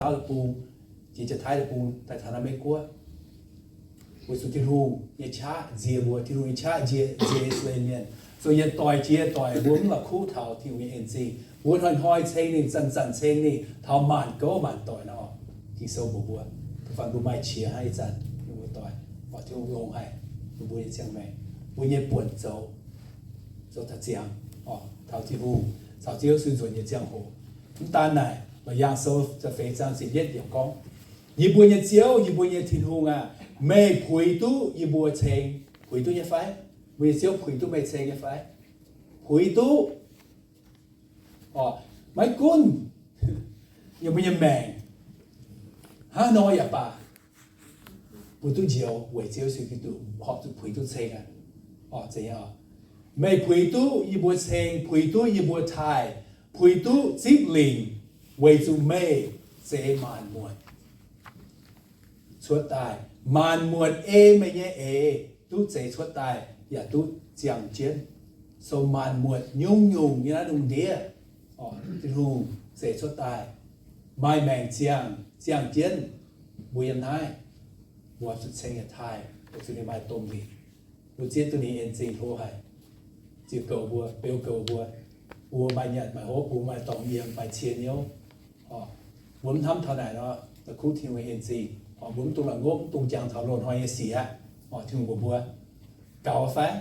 Tauv deic-bung, jiex Janx-Taiv deic-bung daaih taux naaiv Meiv Guoqv. Weic zuqc Tin-Hungh nyei qaqv nzie mbuo, Tin-Hungh nyei qaqv nzie, nzie I^saa^laa^en Mienh. Zoux yietc doic jiex yietc doic mbuo mv la'kuqv taux Tin-Hungh nyei en-zingh. Mbuo hnoi-hnoi ceng ninh, zanc-zanc ceng ninh, taux maanc gouv maanc doic nor. Ging-Sou mbuox mbuo, da'faanh mbuo maaih qiex hnangv ih zanc, mbuo doic, Tin-Hungh longx haic bun mbuo nyei ziangh maengc, mbuo nyei buonc zoux, zoux taux ziangx, taux Tin-Hungh caux Ziouv Yesu nzuonx nyei ziangh hoc. Mv daan naaic, Laauc Yaangh Sou da'feix zaang ziepc yietv yiemc gorngv, Yie mbuo nyei Ziouv, yie mbuo nyei Tin-Hungh aah! Meih puix duqv yie mbuo ceng, puix duqv nyei fai? Mbuo nyei Ziouv puix duqv meih ceng nyei fai? Puix duqv. Maiv gunv yie mbuo nyei maengc hnangv nor yaac baac, mbuo duqv njoux weic Ziouv Yesu Giduc horpc zuqc puix duqv ceng aqv. Meih puix duqv yie mbuo ceng, puix duqv yie mbuo taaih, puix duqv zipv lingc, weic zuqc meih zeix maanc muotc cuotv daaih. Maanc muotc ei meih nyei eix duqv zeix cuotv daaih yaac duqv ziangh jienv. So maanc muotc nyungc-nyungc nyei naaiv lungh ndiev, Tin-Hungh zeix cuotv daaih, maaih maengc ziangh, ziangh jienv. Mbuo yiem naaiv, mbuo zuqc ceng yietc taaih, weic zuqc ninh maaih domh lingc. Mbuo zieqv duqv ninh en-zingh hlo haic, ziux goux mbuo, beu goux mbuo. Mbuo maaih nyanc maaih hopv, mbuo maaih dorngx yiem, maaih cie hnyouv. Mbuo mv hnamv taux naaic nor, la'kuqv Tin-Hungh nyei en-zingh. Mbuo mv dungx la'ngopv, mv dungx jangx taux loz-hnoi nyei sic aqv. Tin-Hungh mbuox mbuo, gaux fai?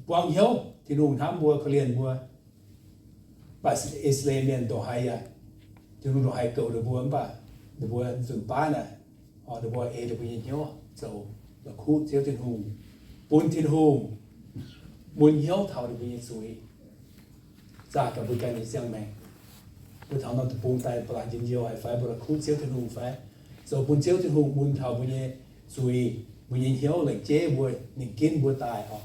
Buangv hnyouv, Tin-Hungh hnamv mbuo, korv-lienh mbuo. Mv baac I^saa^laa^en Mienh ndongc haaix yaac, Tin-Hungh ndongc haaix goux ninh mbuo mv baac ninh mbuo nzunc baav naaic, ninh mbuo ei ninh mbuo nyei hnyouv zoux la'kuqv Ziouv Tin-Hungh, bun Tin-Hungh mun hnyouv taux ninh mbuo nyei zuiz. Zaah gaax mbuo ganh nyei ziangh maengc. Mbuo taux norm deic-bung daaih ba'laqc njien-youh haic fai? Mbuo la'kuqv Ziouv Tin-Hungh fai? Zoux bun Ziouv Tin-Hungh mun taux mbuo nyei zuiz, mbuo nyei hnyouv, lengc jeiv mbuo, ninh ginv mbuo daaih oc.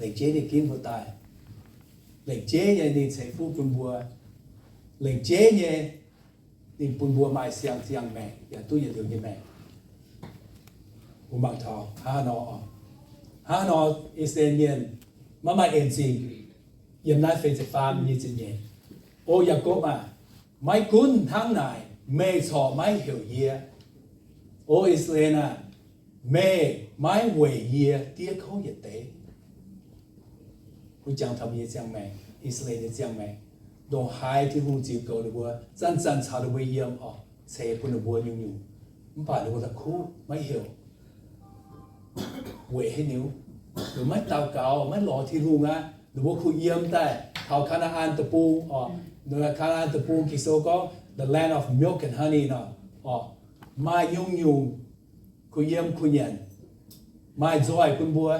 Lengc jeiv ninh ginv mbuo daaih. Lengc jeiv nyei ninh ceix fuqv bun mbuo. Lengc jeiv nyei ninh bun mbuo maaih siang-ziangh maengc yaac duqv yietc liuz nyei maengc. Mbuo mangc taux hnangv haaix nor, hnangv haaix nor I^saa^laa^en Mienh maiv maaih en-zingh. Yiem naaiv feix ziepc faam nyic ziepc nyeic, O Yaakopv aah! Maiv gunv hnangv naaic meih corc maiv heuc yie. O I^saa^laa^en aah! Meih maiv weic yie diev kouv yietc deix. Mbuo jangx taux mbuo nyei ziangh maengc, I^saa^laa^en nyei ziangh maengc, ndongc haaix Tin-Hungh ziux goux ninh mbuo, zanc-zanc caux ninh mbuo yiem oc, ceix bun ninh mbuo nyungc-nyungc, mv baac ninh mbuo la'kuqv maiv heuc. Weic haaix nyungc? Ninh mbuo maiv daux gaux, maiv lorz Tin-Hungh aqv. Ninh mbuo kuh yiem daaih taux Kaa^naa^an Deic-Bung oc. Kaa^naa^an Deic-Bung Ging-Sou gorngv the land of milk and honey nor, oc, maaih nyungc-nyungc kuh yiem kuh nyanc, maaih nzoih bun mbuo.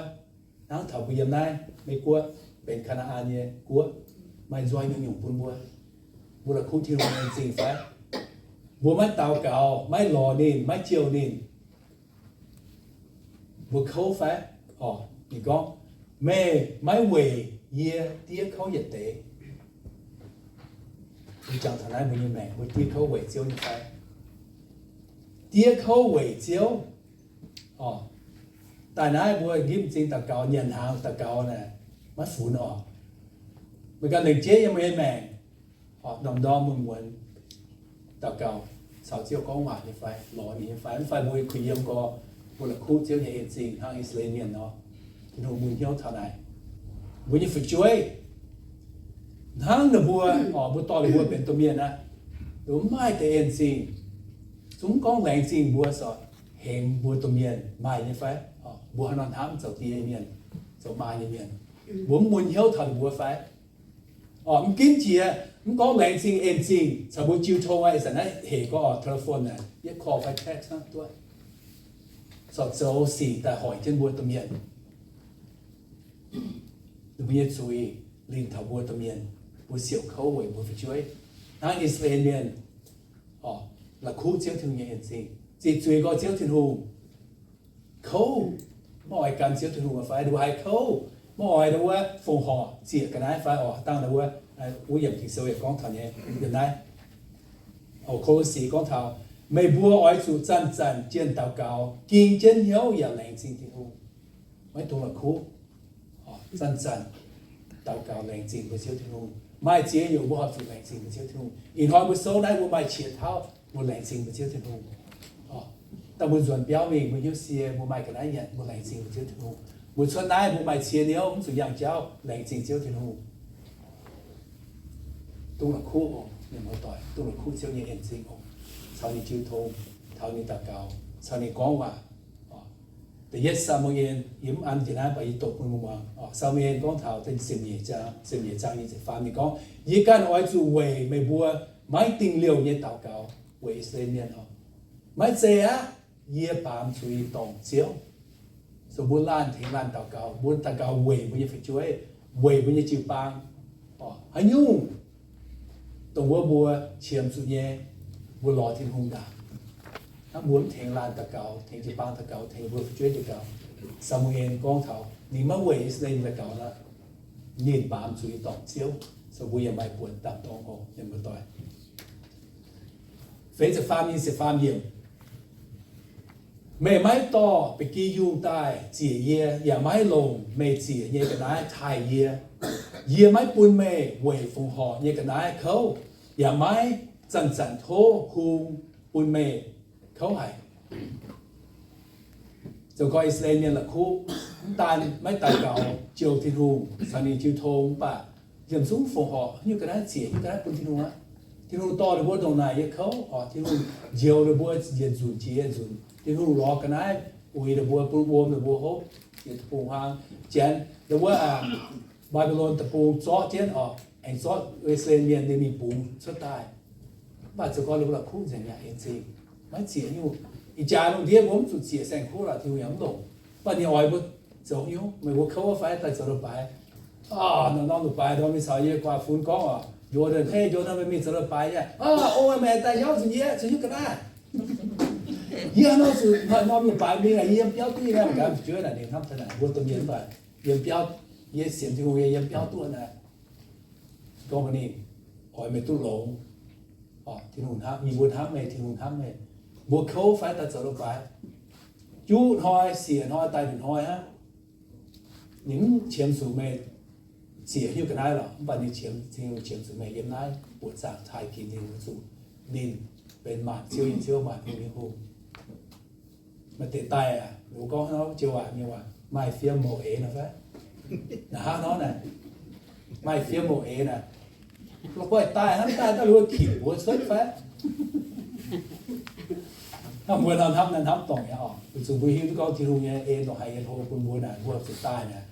Hnangv taux mbuo yiem naaiv Meiv Guoqv benx Kaa^naa^an nyei guoqv, maaih nzoih nyungc-nyungc bun mbuo. Mbuo la'kuqv Tin-Hungh nyei en-zingh fai? Mbuo maiv daux gaux, maiv lorz ninh, maiv jouh ninh. Mbuo kouv fai? Oc, ninh gorngv, Meih maiv weic yie diev kouv yietc deix. Mbuo jangx taux naaiv mbuo nyei maengc, mbuo diev kouv weic Ziouv nyei fai? Diev kouv weic Ziouv. Oc, daaih naaiv mbuo nqimv m'zing daux gaux, nyanc hnaangx daux gaux naaic, maiv funx oc. Meih ganh lengc jeiv yiem meih nyei maengc, oc, norm-norm muonz-muonz daux gaux, caux Ziouv gorngv waac nyei fai, lorz ninh nyei fai? Mv fai mbuo kuh yiem gorx, mbuo la'kuqv Ziouv nyei en-zingh hnangv I^saa^laa^en Mienh nor. Tin-Hungh mun hnyouv taux naaic, mbuo nyei fu'jueiv hnangv ninh mbuo, oc, mbuo dorh ninh mbuo benx domh mienh aqv. Ninh mbuo mv maaih deix en-zingh. Zungv gorngv laengz zingh mbuo, oc, hengx mbuo domh mienh, maaih nyei fai? Mbuo haaix nor hnamv zoux die nyei mienh, zoux maa nyei mienh? Mbuo mv mun hnyouv taux ninh mbuo fai? Oc, mv ginv jiex mv gorngv laengz zingh en-zingh caux mbuo jiu tong aqv, ih zanc naaiv hec gorngv, oc, telephone naaic, yietv call fai text hnangv duqv, corc zoux sic daaih hoic jienv mbuo domh mienh. Ninh mbuo nyei zuiz linh taux mbuo domh mienh, mbuo siouc kouv weic mbuo fu'jueiv. Hnangv I^saa^laa^en Mienh, oc, la'kuqv Ziouv Tin-Hungh nyei en-zingh, ziqc zuiz gorx Ziouv Tin-Hungh, kouv, maiv oix gan Ziouv Tin-Hungh fai? Ninh mbuo haih kouv, maiv oix ninh wuov fongc horc zieqc ga'naaiv fai? Oc, dangh ninh wuov, wuov yiemc Ging-Sou yaac gorngv taux nyei, ga'naaiv, oc, Ko^lo^si gorngv taux, Meih mbuo oix zuqc zanc-zanc jienh daux gaux, ging jienv hnyouv yaac laengz zingh Tin-Hungh. Maiv dungx la'kuqv, zanc-zanc daux gaux laengz zingh mbuo Ziouv Tin-Hungh. Maaih ziex nyungc mbuo horpc zuqc laengz zingh mbuo Ziouv Tin-Hungh. Ih hnoi mbuo souv naaiv mbuo maaih qiex tauv, mbuo laengz zingh mbuo Ziouv Tin-Hungh. Daaih mbuo nzuonx biauv mingh, mbuo hnyouv sie, mbuo maaih ga'naaiv nyanc, mbuo laengz zingh mbuo Ziouv Tin-Hungh. Mbuo cuotv naaiv, mbuo maaih cie hnyouv, mv zuqc yangh jauv, laengz zingh Ziouv Tin-Hungh. Dongh la'kuqv oc, mienh muoz-doic, dongh la'kuqv Ziouv nyei en-zingh oc. Caux ninh jiu tong, caux ninh daux gaux, caux ninh gorngv waac. Da'yietv Saa^mu^en, yie mv an njiec naaiv, mv baac yie doqc bun mbuo muangx. Saa^mu^en gorngv taux ziepc nyeic zaang, ziepc nyeic zaang nyic ziepc faam, ninh gorngv, Yie ganh oix zuqc weic meih mbuo maiv dingh liouh nyei daux gaux weic I^saa^laa^en Mienh oc. Maiv zeiz aqv. Yie baamz zuiz dorngc Ziouv. So mbuo laanh tengx laanh daux gaux, mbuo daux gaux weic mbuo nyei fu'jueiv, weic mbuo nyei jiu-baang. Haaix nyungc dongh wuov mbuo qiemx zuqc nyei, mbuo lorz Tin-Hungh ndaangc. Hnangv mbuo mv tengx laanh daux gaux, tengx jiu-baang daux gaux, tengx mbuo fu'jueiv daux gaux, Saa^mu^en gorngv taux ninh maiv weic I^saa^laa^en daux gaux aqv. Ninh baamz zuiz dorngc Ziouv. So mbuo yaac maaih buonc dapv dorngx oc, mienh muoz-doic. Feix ziepc faam, nyic ziepc faam yiemc. Meih maiv dorh ba'gi yungh daaih ziec yie, yaac maiv longc meih ziec nyei ga'naaiv taaih yie. Yie maiv bun meih weic fongc horc nyei ga'naaiv kouv, yaac maiv zanc-zanc tov hung bun meih kouv haic. Zoux gau I^saa^laa^en Mienh la'kuqv, mv daan maiv daux gaux jouh Tin-Hungh caux ninh jiu tong, mv baac liemh zungv fongc horc haaix nyungc ga'naaiv ziec, haaix nyungc ga'naaiv bun Tin-Hungh aqv. Tin-Hungh dorh ninh mbuo ndongc naaic nyei kouv oc. Tin-Hungh njoux ninh mbuo yietc nzunc jiex yietc nzunc. Tin-Hungh lorz ga'naaiv uix ninh mbuo, bun wuom ninh mbuo hopv yietc deic-bung-huaang. Janx ninh mbuo Mbaa^mbi^lon deic-bung zorqv jienv oc, aengx zorqv I^saa^laa^en Mienh ninh mingh bungx cuotv daaih. Mv baac zoux gau ninh mbuo la'kuqv nzengc mi'aqv, en-zingh maiv ziec nyungc. Ih jaax lungh ndiev mbuo mv zuqc ziec saeng-kuv lorqc, Tin-Hungh yaac mv longc. Mv baac ninh oix mbuo zoux nyungc, meih mbuo kouv wuov fai daaih zoux leiz-baaix. Norm-norm leiz-baaix nor mingh caux yie guaax funx gorngv oc, njoux daaih, hei, njoux nor meih mingh zoux leiz-baaix nyei. Ov, meih daaih nyauv nzunc yie, zuqc hiuv ga'naaiv. Yie nor zuqc norm leiz-baaix mingh, yie yiem biauv duqv nyei, gaax fu'jueiv naaic ninh hnamv daaih naaic mbuo domh mienh mv baac yiem biauv, yie sienx Tin-Hungh yie yiem biauv duqv naaic. Gorngv mbuox ninh, oix meih duqv longx. Tin-Hungh hnamv, yie mbuo hnamv meih, Tin-Hungh hnamv meih. Mbuo kouv fai daaih zoux leiz-baaix, juqv hnoi siec hnoi daaih nduqc hnoi aqv. Ninh mv qiemx zuqc meih ziec hiuv ga'naaiv lorqc, mv baac ninh qiemx, Tin-Hungh qiemx zuqc meih yiem naaiv buoqc zaangc taaih ginx ninh, zuqc ninh benx maanc ziouv nyei Ziouv, maanc hungh nyei Hungh. Maaih deix daaih aqv, mbuo gorngv hnangv nor, joux waac nyei waac, maaih fiem mouz eix nor fai? Naaic hnangv nor naaic, maaih fiem mouz eix naaic, la'guaih daaih hnangv daaih daaih luoqc kinc mbuo cuotv fai? Hnangv mbuo nor hnamv naaiv hnamv dorngc nyei oc. Weic zuqc mbuo hiuv duqv gorngv Tin-Hungh nyei en longc haic nyei hlo bun mbuo naaic, mbuo zuqc daaih naaic,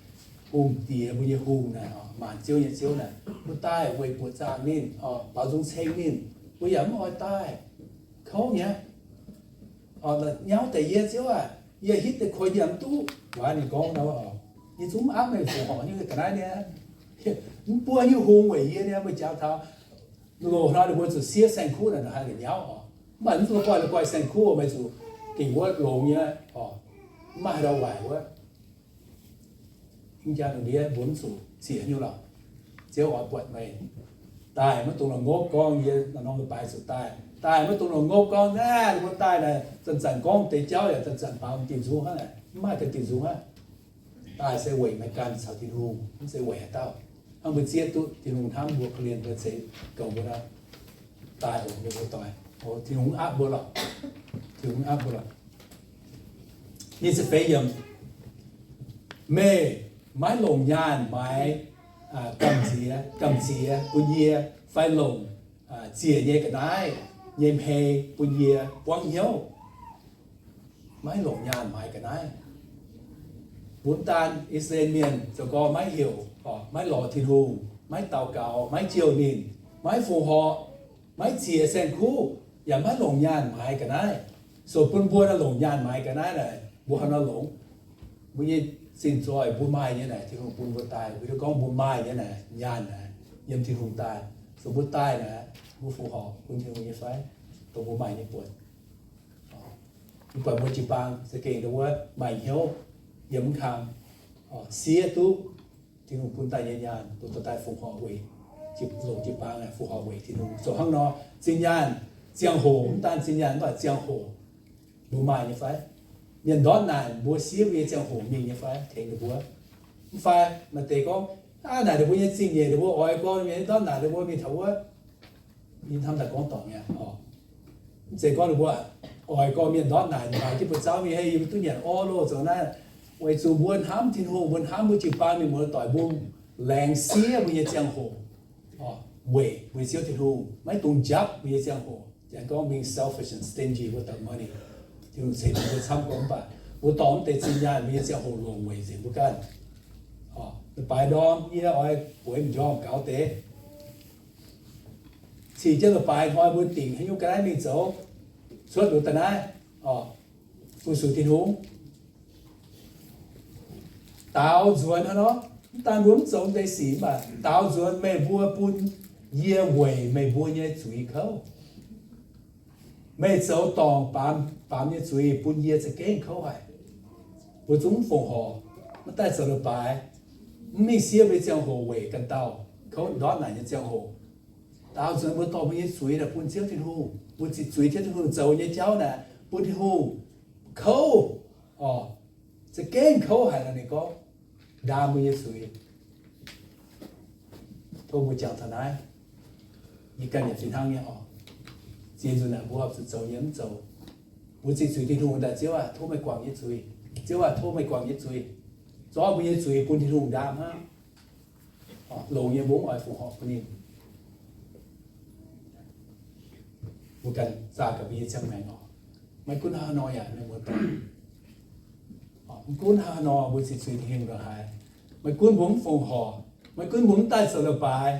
hungh diex mbuo nyei Hungh naaic, maanc ziouv nyei Ziouv naaic, mbuo daaih weic buoqc zaangc ninh, baaux nzung ceng ninh, mbuo yaac mv oix daaih. Kouv nyei. Nyauv deix yie, Ziouv aac, yie hitv deix kuonx yaac mv duqv. Waac ninh gorngv nor, yie zungv mv aapv meih fongc horc nyei ga'naaiv nyei. Mv buo nyungc hungh weic yie nyei, meih jangx taux loz-hnoi ninh mbuo zuqc siev saeng-kuv naaic, haih la'nyauv oc. Mv baac mv zuqc la'guaih, la'guaih saeng-kuv meih zuqc gengh wuov longx nyei oc. Mv maaih haaix dauh waaic wuov. Ih jaax lungh ndiev mbuo mv zuqc ziec nyungc lorqc. Ziouv oix buatc meih. Daaih maiv dungx la'ngopv gorngv yie norm-norm leiz-baaix zuqc daaih. Daaih maiv dungx la'ngopv gorngv naaiv ninh mbuo daaih naaic zanc-zanc gorngv deix jauv yaac zanc-zanc baaux diuc nzung hnangv naaic. Mv maaih ganh diuc nzung aqv. Daaih se weic meih ganh caux Tin-Hungh, mv zeiz weic haaix dauh. Hnangv mbuo zieqv duqv Tin-Hungh hnamv mbuo, korv-lienh mbuo, ceix goux mbuo nor, daaih oc, mienh muoz-doic. Tin-Hungh mv aapv mbuo lorqc. Tin-Hungh mv aapv mbuo lorqc. Nyic ziepc feix yiemc. Meih maiv longc nyaanh maaiz gamh nziex, gamh nziex bun yie, fai longc ziec nyei ga'naaiv nyei hmei bun yie buangv hnyouv. Maiv longc nyaanh maaiz ga'naaiv. Mv daan I^saa^laa^en Mienh zoux gau maiv heuc, maiv lorz Tin-Hungh, maiv daux gaux, maiv jouh ninh, maiv fongc horc, maiv ziec saeng-kuv, yaac maiv longc nyaanh maaiz ga'naaiv. So bun mbuo naaiv longc nyaanh maaiz ga'naaiv naaic, mbuo hnangv nor longx. Mbuo nyei zinh zoih mbuo maaih nyei naaic, Tin-Hungh bun mbuo daaih. Mbuo hiuv gorngv mbuo maaih nyei naaic, nyaanh naaic, yiem Tin-Hungh daaih. So mbuo daaih naaic, mbuo fongc horc bun Tin-Hungh nyei fai? Dongh mbuo maaih nyei buonc. Mv baac mbuo jiu-baang za'gengh ndau wuov maaih hnyouv yiem mv kang siev duqv Tin-Hungh bun daaih nyei nyaanh, dongh dorh daaih fongc horc weic, longc jiu-baang fongc horc weic Tin-Hungh. Zoux hnangv nor, zinh nyaanh, ziangh hoc, mv daan zinh nyaanh, mv baac ziangh hoc mbuo maaih nyei fai? Mienh ndortv naanc mbuo siev mbuo nyei ziangh hoc mingh nyei fai? Tengx ninh mbuo. Mv fai maaih deix gorngv, aav, naaic ninh mbuo nyei zingh nyeic ninh mbuo oix gorngv mienh ndortv naanc ninh mbuo mingh taux wuov. Yie hnamv daaih gorngv dorngc mi'aqv oc. Mv zeiz gorngv ninh mbuo oix gorngv mienh ndortv naaic, naaic jienv mbuo zauv mingh, hei, yie mbuo duqv nyanc orv loh zoux naaiv, weic zuqc mbuo hnamv Tin-Hungh, mbuo hnamv mbuo jiu-baang mienh muoz-doic, mbuo laengz siev mbuo nyei ziangh hoc weic mbuo nyei Ziouv Tin-Hungh, maiv dungx njapv mbuo nyei ziangh hoc. Janx gorngv being selfish and stingy with our money. Tin-Hungh ceix mbuo camv gorngv, mv baac mbuo dorh mv deix zinh nyaanh mbuo nyei ziangh hoc longc weic nzengc mbuo ganh. Leiz-baaix ndorm yie oix bueix m'njormh gaux deix, cih jienv leiz-baaix hnoi mbuo dingc haaix nyungc ga'naaiv mingh zoux, cuotv liuz daaih naaiv, fu-sux Tin-Hungh. Daaux nzuonx hnangv nor, mv daan mbuo mv zoux deix sic, mv baac daaux nzuonx meih mbuo bun yie weic meih mbuo nyei zuiz kouv. Meih zoux dorngc baamz, baamz nyei zuiz bun yie za'gengh kouv haic. Mbuo zungv mv fongc horc, maiv daaih zoux leiz-baaix, mv mingh siev mbuo nyei ziangh hoc weic ganh dauh kouv ndortv naaic nyei ziangh hoc. Daaux nzuonx mbuo dorh mbuo nyei zuiz naaic bun Ziouv Tin-Hungh, mbuo ziqc zuiz Ziouv Tin-Hungh zoux nyei jauv naaic bun Tin-Hungh kouv, za'gengh kouv haic nor ninh gorngv, ndaam mbuo nyei zuiz. Tov mbuo jangx taux naaiv, yie ganh yaac fih hnangv nyei oc. Ziex nzunc naaic mbuo horpc zuqc zoux nyei mv zoux. Mbuo ziqc zuiz Tin-Hungh daaih, Ziouv aac, tov meih guangc yie nyei zuiz. Ziouv aac, tov meih guangc yie nyei zuiz. Zorqv mbuo nyei zuiz bun Tin-Hungh ndaam hnangv. Longx nyei mbuo mv oix fongc horc bun ninh. Mbuo ganh zaah gaax mbuo nyei ziangh maengc oc. Maiv gunv hnangv haaix nor yaac mienh muoz-doic, maiv gunv hnangv haaix nor mbuo ziqc zuiz Tin-Hungh ndongc haaix, maiv gunv mbuo mv fongc horc, maiv gunv mbuo mv daaih zoux leiz-baaix,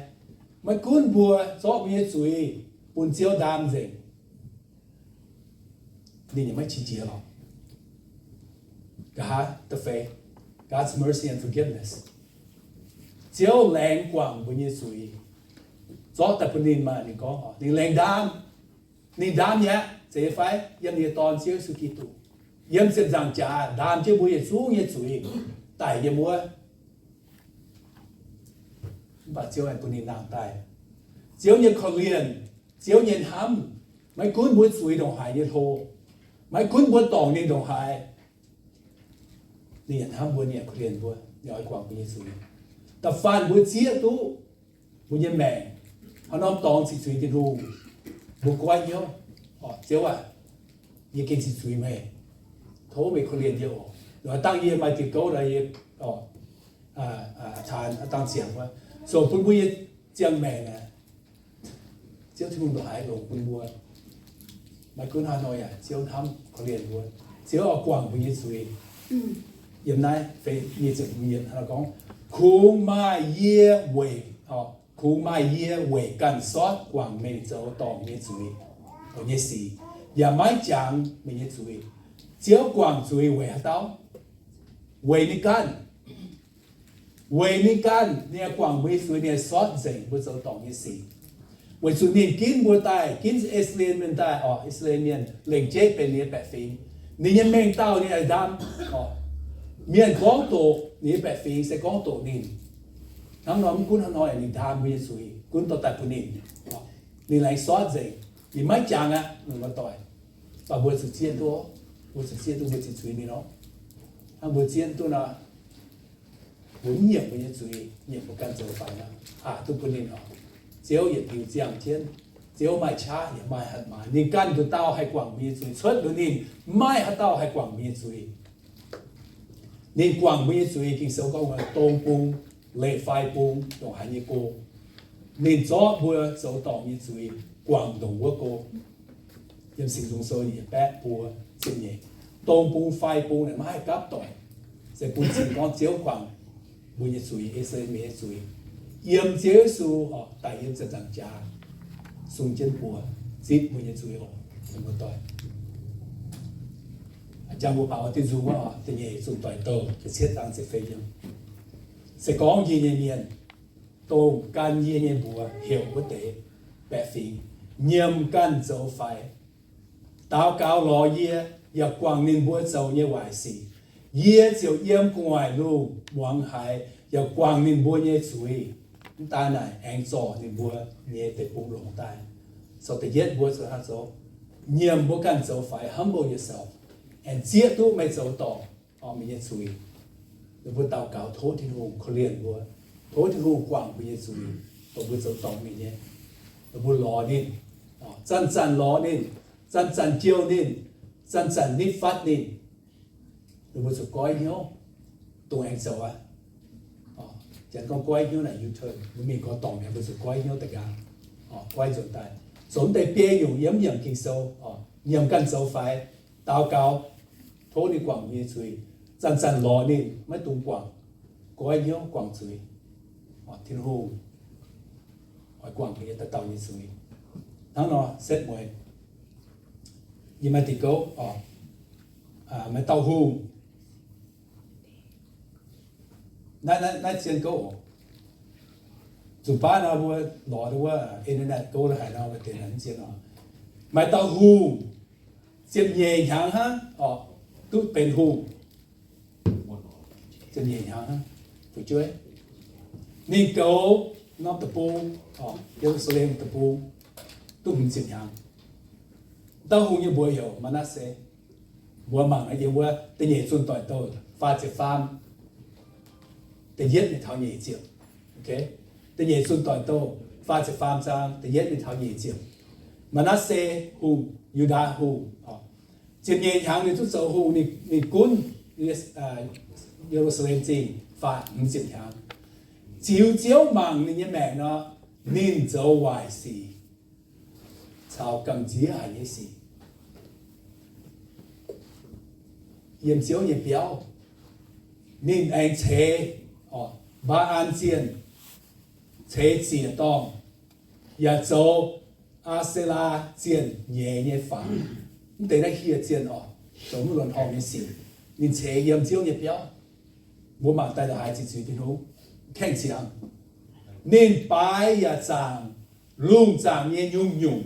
maiv gunv mbuo zorqv mbuo nyei zuiz bun Ziouv ndaam nzengc, ninh yaac maiv qiex jiez lorqc. Nqa'haav da'feix, God's mercy and forgiveness. Ziouv laengz guangc mbuo nyei zuiz. Zorqv daaih bun ninh maah! Ninh gorngv, ninh laengz ndaam. Ninh ndaam yaac zeiz fai? Yiem ninh nyei Dorn, Ziouv Yesu Giduc, yiem ziepc nzaangc jaax ndaam jienv mbuo yietc zungv nyei zuiz daic yiem wuov. Mv baac Ziouv aengx bun ninh nangh daaih. Ziouv nyei korv-lienh, Ziouv nyei hnamv, maiv gunv mbuo zuiz ndongc haaix nyei hlo, maiv gunv mbuo dorngc ninh ndongc haaix, ninh yaac hnamv mbuo, ninh yaac korv-lienh mbuo, ninh oix guangc mbuo nyei zuiz. Da'faanh mbuo zieqv duqv mbuo nyei maengc, haaix norm dorngx ziqc zuiz Tin-Hungh, mbuo goiv hnyouv, Ziouv aac, yie gengh ziqc zuiz meih. Tov meih korv-lienh yie oc. Dangh yie maaih diuh gouv nor, yie taanx dangh ziangx wuov, zoux bun mbuo nyei ziangh maengc aeqv, Ziouv Tin-Hungh ndongc haaix longc bun mbuo. Maiv gunv haaix nor yaac Ziouv hnamv korv-lienh mbuo. Ziouv oix guangc mbuo nyei zuiz. Yiem naaiv feix nyei ziepc hmz yiemc gorngv, Kungx maaih yie weic, kungx maaih yie weic ganh sortv guangc meih zoux dorngc nyei zuiz, nyei sic, yaac maiv jangx meih nyei zuiz. Ziouv guangc zuiz weic haaix dauh? Weic ninh ganh. Weic ninh ganh, ninh guangc mbuo nyei zuiz, ninh sortv nzengc mbuo zoux dorngc nyei sic. Weic zuqc ninh ginv mbuo daaih, ginv I^saa^laa^en Mienh daaih, orqc, I^saa^laa^en Mienh lengc jeiv benx ninh nyei baeqc fingx. Ninh nyei mengh dauh ninh ndaam, orqc, mienh gorngv doqc ninh nyei baeqc fingx se gorngv doqc ninh. Hnangv nor, mv gunv hnangv nor, ninh ndaam mbuo nyei zuiz, gunv dorh daaih bun ninh. Ninh laengz sortv nzengc, ninh maiv jangx aqv, mienh muoz-doic. Mv baac mbuo zuqc zieqv duqv, mbuo zuqc zieqv duqv mbuo ziqc zuiz mingh nor. Hnangv mbuo zieqv duqv nor, mbuo mv nyiemc mbuo nyei zuiz, nyiemc mbuo ganh zoux faix nor, aqc duqv bun ninh oc. Ziouv yietc liuz ziangh jienv, Ziouv maaih qaqv yaac maaih hatc maaz. Ninh ganh nduqc dauh haih guangc mbuo nyei zuiz. Cuotv liuz ninh, maiv maaih haaix dauh haih guangc mbuo nyei zuiz. Ninh guangc mbuo nyei zuiz, Ging-Sou gorngv dong bung, leiz-fai bung, ndongc haaix nyei go, ninh zorqv mbuo zoux dorngc nyei zuiz guangc ndongc wuov go. Yiem Singx Nzung Sou yietc baeqv buo ziepc nyeic, dong bung fai bung naaic maiv haih gapv doic, se bun cing gorngv Ziouv guangc mbuo nyei zuiz, I^saa^laa^en Mienh nyei zuiz. Yiem Ziouv Yesu daic yiem ziepc nzaangc jaax, sung jienv buoz zipv mbuo nyei zuiz oc, muoz-doic. Jangx mbuo baaux diuh nzung wuov, da'nyeic Zunc Doic Douh da'cietv zaang ziepc feix yiemc. Se gorngv yie nyei mienh, dongh gan yie nyei mbuox heuc wuov deix baeqc fingx, nyiemc ganh zoux faix, daux gaux lorz yie, yaac guangc ninh mbuo zoux nyei waaic sic, yie ziouc yiem gu'nguaaic lungh muangx haiz, yaac guangc ninh mbuo nyei zuiz. Mv daan naaic, aengx zorc ninh mbuo nyei deic-bung longx daaih. Sorc da'yietv mbuo zuqc hnangv zoux, nyiemc mbuo ganh zoux faix, humble yourself, aengx zieqv duqv meih zoux dorngc, orqc, meih nyei zuiz. Ninh mbuo daux gaux tov Tin-Hungh korv-lienh mbuo, tov Tin-Hungh guangc mbuo nyei zuiz, dongh mbuo zoux dorngc mingh nyei. Ninh mbuo lorz ninh, zanc-zanc lorz ninh, zanc-zanc jouh ninh, zanc-zanc nitv fatv ninh. Ninh mbuo zuqc goiv hnyouv, dongh aengx zoux aqv. Janx gorngv goiv hnyouv naaic U-turn, mbuo mingh gorx-dorngc mi'aqv, mbuo zuqc goiv hnyouv daaih nqa'haav, goiv nzuonx daaih. Zoux mv deix biei nyungc yiem mv yiem Ging-Sou, nyiemc ganh zoux faix, daux gaux, tov ninh guangc nyei zuiz. Zanc-zanc lorz ninh maiv dungx guangc, goiv hnyouv guangc zuiz. Tin-Hungh oix guangc ninh nyei dauh dauh nyei zuiz. Hnangv nor setv mueiz, yie maaih diuh gouv, maaih dauh hungh, naaiv, naaiv zien gouv oc. Zuqc baav nor mbuo lorz wuov internet gouv haic nor, mv zien oc. Maaih dauh hungh ziepc nyeic hnyangx hnangv oc, duqv benx hungh. Ziepc nyeic hnyangx hnangv, fu'jueiv. Ninh goux norm deic-bung, Ye^lu^saa^lem deic-bung, duqv hmz ziepc hnyangx. Dauh hungh nyei mbuox heuc Maa^natv^se. Mbuo mangc naaiv yiem wuov Da'nyeic Zunh Doic Douh faah ziepc faam, da'yietv mingh taux nyeic ziepc. Da'nyeic Zunh Doic Douh faah ziepc faam zaang da'yietv mingh taux nyeic ziepc. Maa^natv^se Hungh, Yu^ndaa Hungh, ziepc nyeic hnyangx ninh duqv zoux hungh, ninh gunv Ye^lu^saa^lem Zingh faah hmz ziepc hnyangx. Ziux Ziouv mangc ninh nyei maengc nor, ninh zoux waaic sic caux gamh nziex haic nyei sic. Yiem Ziouv nyei biauv, ninh aengx ceix Mbaa^an zienh, ceix ziec-dorngh, yaac zoux Aa^se^laa zienh nyeiz nyei fangx. Mv deix naaiv hieh zienh oc, zoux mv luonx horngh nyei sic, ninh ceix yiem Ziouv nyei biauv. Mbuo mangc daaih ndongc haaix ziqc zuiz Tin-Hungh, kengh ziangx. Ninh baaix yaac zaangc lungh zaangc nyei nyungc-nyungc.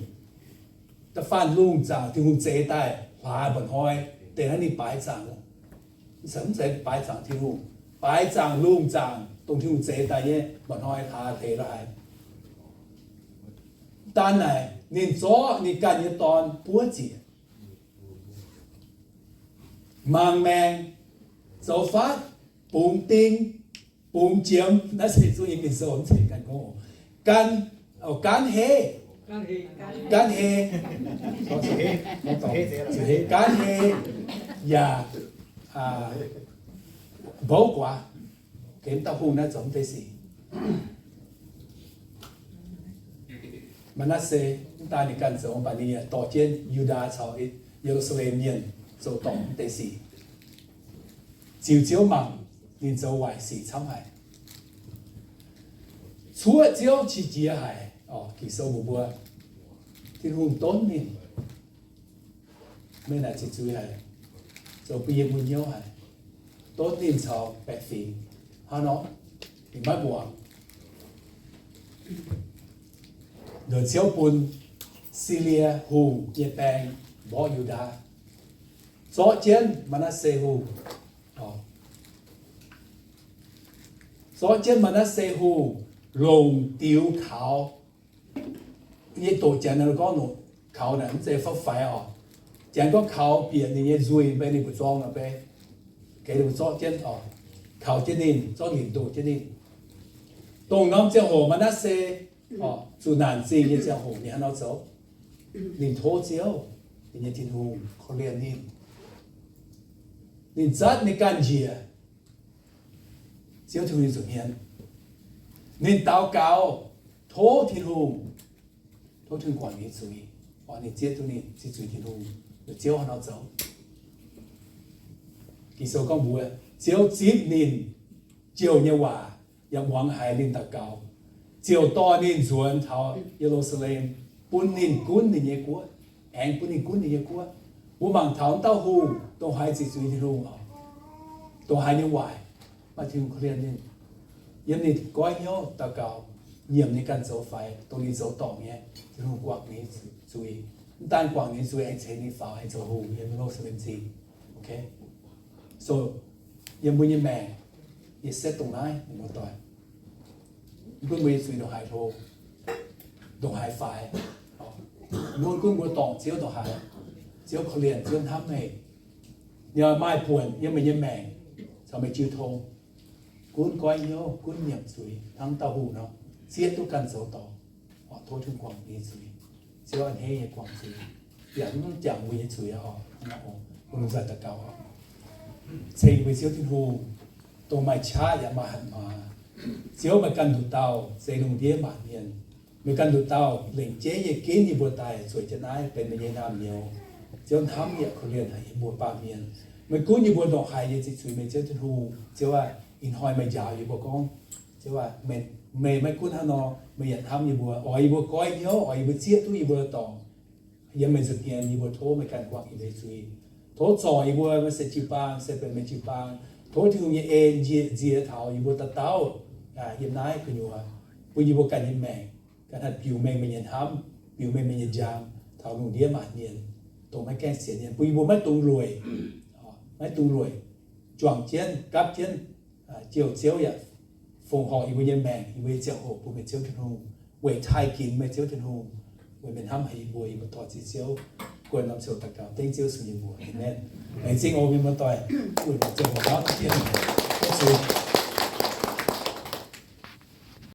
Da'faanh lungh zaangc Tin-Hungh zeix daaih hlaax mba'hnoi, deix naaiv ninh baaix zaangc. Mv zeiz baaix zaangc Tin-Hungh, baaix zaangc lungh zaangc dongh Tin-Hungh zeix daaih nyei mba'hnoi hlaax hleix la'haaix. Daan naaic ninh zorqv ninh ganh nyei dorn buov ziec, mangc maengc, zoux fatv, bungx ding, bungx jiemx, naaiv se zungv nyei Ging-Sou mv zeiz ganh gorngv, gan, gaanv hei, gaanv hei, gaanv hei yaac mbouv guaax. Gemx dauh hungh naaiv zoux mv deix sic. Maa^natv^se mv daan ninh ganh zoux, mv baac ninh yaac dorh jienv Yu^ndaa caux Ye^lu^saa^lem Mienh zoux dorngc mv deix sic. Ziux Ziouv mangc, ninh zoux waaic sic camv haic. Cuoqv Ziouv qiex jiez haic. Ging-Sou mbuox mbuo, Tin-Hungh donv ninh. Mienh naaic ziqc zuiz haic, zoux bun yie mbuo hnyouv haic. Donv ninh caux baeqc fingx hnangv nor, ninh maiv muangx. Nduoc Ziouv bun Silie hungh nyei baeng mborqv Yu^ndaa, zorqv jienv Maa^natv^se hungh, zorqv jienv Maa^natv^se hungh longc diux kaux. Yie doqc janx gorngv kaux naaic mv zeiz fauv faix oc. Janx gorngv kaux bieqc ninh nyei nzuih mv bei, ninh mbu'zorng mv bei, geix ninh mbuo zorqv jienv oc, kaux jienv ninh, zorqv linc ndoh jienv ninh. Dongh norm ziangh hoc Maa^natv^se zuqc naanc zingh nyei ziangh hoc ninh hnangv nor zoux. Ninh tov Ziouv, ninh nyei Tin-Hungh, korv-lienh ninh. Ninh zatv ninh ganh njiec, Ziouv Tin-Hungh nyei nza'hmien. Ninh daux gaux, tov Tin-Hungh, tov Tin-Hungh guangc ninh nyei zuiz, oix ninh zieqv duqv ninh ziqc zuiz Tin-Hungh. Ziouv hnangv nor zoux. Ging-Sou gorngv mbuox, Ziouv zipv ninh jouh nyei waac yaac muangx haiz ninh daux gaux, ziouc dorh ninh nzuonx taux Ye^lu^saa^lem, bun ninh gunv ninh nyei guoqv, aengx bun ninh gunv ninh nyei guoqv. Mbuo mangc taux wuov dauh hungh, dongh haaix ziqc zuiz Tin-Hungh oc, dongh haaix nyei waaic, maaih Tin-Hungh korv-lienh ninh. Yiem ninh goiv hnyouv daux gaux, nyiemc ninh ganh zoux faix, dongh ninh zoux dorngc nyei, Tin-Hungh guangc ninh nyei zuiz. Mv daan guangc ninh nyei zuiz, aengx ceix ninh faaux, aengx zoux hungh yiem Ye^lu^saa^lem Zingh. So, yiem mbuo nyei maengc, yie setv dongh naaiv, mienh muoz-doic, mv gunv mbuo nyei zuiz ndongc haaix hlo, ndongc haaix faix, mv gunv mbuo dorngc Ziouv ndongc haaix, Ziouv korv-lienh, Ziouv hnamv meih, ninh oix maaih buonc yiem meih nyei maengc caux meih jiu tong. Gunv goiv hnyouv, gunv nyiemc zuiz hnangv dauh hungh nor, zieqv duqv ganh zoux dorngc, tov Tin-Hungh guangc ninh nyei zuiz. Ziouv a'hneiv nyei guangc zuiz. yaac mv jangx mbuo nyei zuiz oc. Mbuo lomh nzoih daux gaux oc. Ceng mbuo Ziouv Tin-Hungh, dongh maaih qaqv yaac maaih hatc maaz. Ziouv, meih ganh nduqc dauh zeix lungh ndiev maanc mienh. Meih ganh nduqc dauh lengc jeiv nyei ginv yie mbuo daaih zueiz jienv naaiv benx meih nyei naamh nyouz. Ziouv, hnamv yaac korv-lienh haic yie mbuo baamh mienh. Meih gunv yie mbuo ndongc haaix nyei ziqc zuiz, meih Ziouv Tin-Hungh. Ziouv aac, ih hnoi meih njaaux yie mbuo gorngv, Ziouv aac, meih, meih maiv gunv hnangv nor, meih yaac hnamv yie mbuo, oix yie mbuo goiv hnyouv, oix yie mbuo zieqv duqv yie mbuo dorngc yiem meih nza'hmien. Yie mbuo tov meih ganh guangc yie mbuo nyei zuiz. Tov zorc yie mbuo, meih se jiu-baang, se benx meih jiu-baang. Tov Tin-Hungh nyei en nzie, nzie taux yie mbuo dauh dauh yiem naaiv gu'nyuoz, bun yie mbuo ganh nyei maengc ganh haih biux mengh meih nyei hnamv, biux mengh meih nyei njang taux lungh ndiev maanc mienh, dongh maiv gaengh sienx nyei, bun yie mbuo maiv dungx lueic, maiv dungx lueic, juangc jienv, gapv jienv, jouh Ziouv yaac fongc horc yie mbuo nyei maengc, yie mbuo nyei ziangh hoc bun meih Ziouv Tin-Hungh, weic taaih ginx meih Ziouv Tin-Hungh, weic meih hnamv haic yie mbuo. Yie mbuo daux Ziouv, guon norm ziouc daux gaux dengv Ziouv Yesu nyei mbuox. Aamen. Laengz zingh oc mienh muoz-doic, bun ziangh hoc hnamv jienv, Ziouv